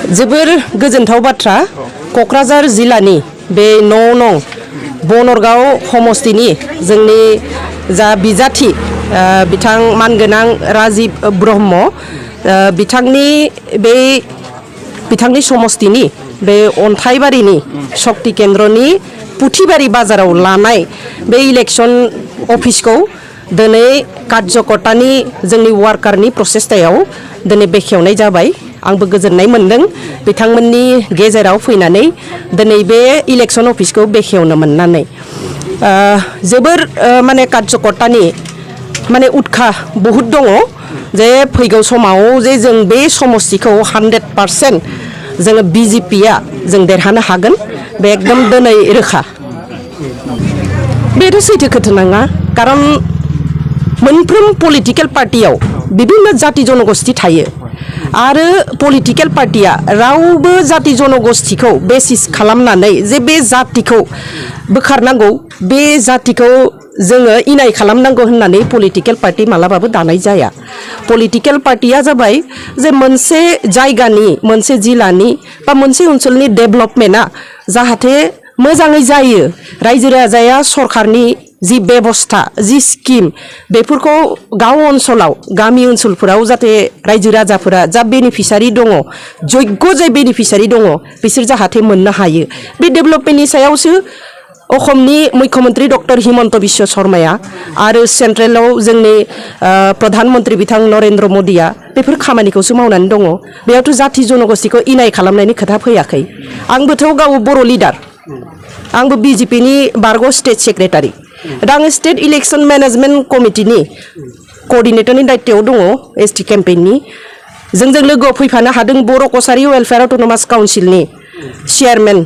जोबोर गोजोनथाव बाथ्रा क'क्राझार जिल्लानि बे नं बनरगाव समस्तिनि जोंनि जा बिजाथि बिथां मानगोनां राजिब ब्रह्म बिथांनि समस्तिनि बे अन्थाइबारिनि शक्ति केन्द्रनि पुथिबारि बाजाराव लानाय बे इलेक्शन अफिसखौ दिनै कार्यकर्तानि जोंनि वार्कारनि प्रसेसतायाव दिनै बेखेवनाय जाबाय। आंबो गोजोननाय मोनदों बिथांमोननि गेजेराव फैनानै दिनै बे इलेक्शन अफिसखौ बेखेवनो मोननानै जोबोर माने कार्यकर्तानि माने उत्साह बहुत दङ जे फैगौ समाव जे जों बे समस्तिखौ 100% जोङो BJPआ जों देरहानो हागोन बे एकदम दिनै रोखा। बेथ' सैथो खोथा नङा खारन मोनफ्रोम पलिटिकेल पार्टियाव बिभिन्न जाति जनगोष्ठी थायो आरो पलिटिकेल पार्टिया रावबो जाति जनगोष्ठीखौ बेसिस खालामनानै जे बे जातिखौ बोखारनांगौ बे जातिखौ जोङो इनाय खालामनांगौ होननानै पलिटिकेल पार्टी मालाबाबो दानाय जाया। पलिटिकेल पार्टिया जाबाय जे मोनसे जायगानि मोनसे जिल्लानि बा मोनसे ओनसोलनि डेभेलपमेन्टआ जाहाथे मोजाङै जायो रायजो राजाया सरकारनि जि बेबस्था जि स्किम बेफोरखौ गाव ओनसोलाव गामि ओनसोलफोराव जाहाथे रायजो राजाफोरा जा बेनिफिसारि दङ जग्य जाय बेनिफिसारि दङ बिसोर जाहाथे मोननो हायो बे डेभेलपमेन्टनि सायावसो असमनि मुख्यमन्त्री डक्टर हिमन्त बिश्व शर्माया आरो सेन्ट्रेलाव जोंनि प्रधानमन्त्री बिथां नरेन्द्र मोदीया बेफोर खामानिखौसो मावनानै दङ। बेयावथ' जाति जनगोष्ठीखौ इनाय खालामनायनि खोथा फैयाखै। आंबोथ' गाव बर' लिडार आंबो BJPनि बारग' स्टेट सेक्रेटारि दा आङो स्टेट इलेक्शन मेनेजमेन्ट कमिटिनि कअर्डिनेटरनि दायित्वआव दङ ST केम्पेइननि जोंजों लोगोआव फैफानो हादों बर' कसारि वेलफेयार अट'नमास काउन्सिलनि चेयारमेन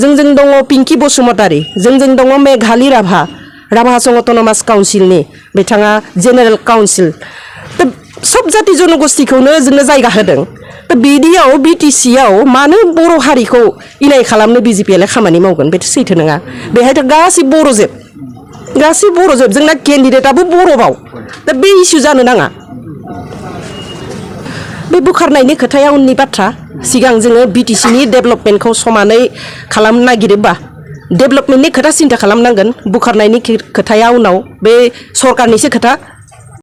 जोंजों दङ पिंकी बसुमतारी जोंजों दङ मेघाली राभा असम अट'नमास काउन्सिलनि बिथाङा जेनेरेल काउन्सिल सब जाति जनगोष्ठीखौनो जोंनो जायगा होदों। दा बिदियाव BTCआव मानो बर' हारिखौ इनाय खालामनो BJPआलाय खामानि मावगोन बेथ' सैथो नङा। बेहायथ' गासै बर'जोब जोंना केन्डिडेटआबो बर'बाव दा बे इस्यु जानो नाङा। बे बुखारनायनि खोथाया उननि बाथ्रा सिगां जोङो BTCनि डेभेलपमेन्टखौ समानै खालामनो नागिरोबा डेभेलपमेन्टनि खोथा सिन्था खालामनांगोन बुखारनायनि खोथाया उनाव बे सरकारनिसो खोथा